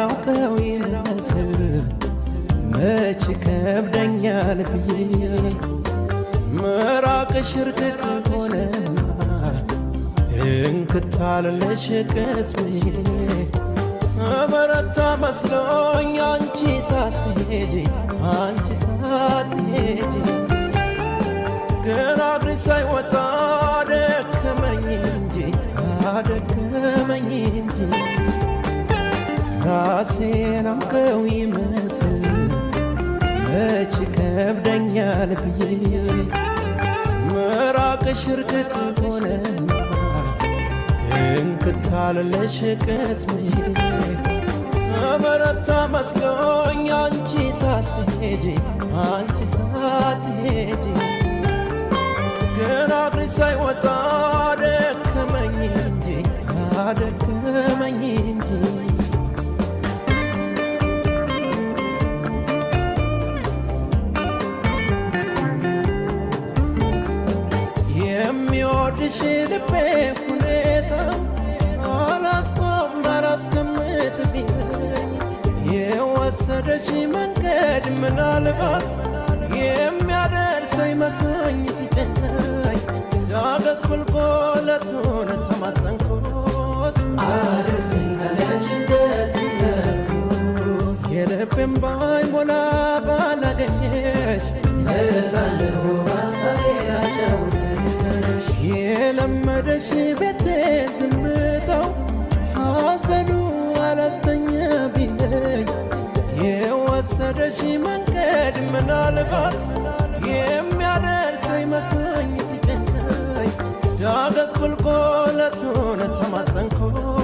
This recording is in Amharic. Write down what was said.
አውቀው ይመስል መች ከብደኛል ብዬ ምራቅሽ እርግጥ ሆነና እንክታልልሽ ቅስሜ በረታ መስሎኝ አንቺ ሳትሄጂ አንቺ ሳትሄጂ ገና እግሬ ሳይወጣ ደከመኝ እንጂ አደከመኝ እንጂ ራሴን አውቀው ይመስል መች ከብደኛል ብዬ ምራቅሽ እርግጥ ሆነና እንክታልልሽ ቅስሜ በረታ መስሎኝ አንቺ ሳትሄጂ አንቺ ሳትሄጂ ገና እግሬ ሳይወጣ ደከመኝ እንጂ አደከመኝ እንጂ። የሚወድሽ ልቤ ሁኔታ አላስቆም አላስቀምጥ ቢለኝ የወሰደሽ መንገድ ምናልባት የሚያደርሰኝ መስሎኝ ሲጨንቀኝ ዳገት ቁልቁለቱን ተማጸንኩት አድርሰኝ ካለችበት ለኩት የልቤን ባይሞላ ባላገኘሽ እመጣለሁ በሀሳቤ ላጫውትሽ። የለመደሽ ቤቴ ዝምታው ሐዘኑ አላስተኛ ቢለኝ የወሰደሽ መንገድ ምናልባት የሚያደርሰኝ መስሎኝ ሲጨንቀኝ ዳገት ቁልቁለቱን ተማጸንኩት።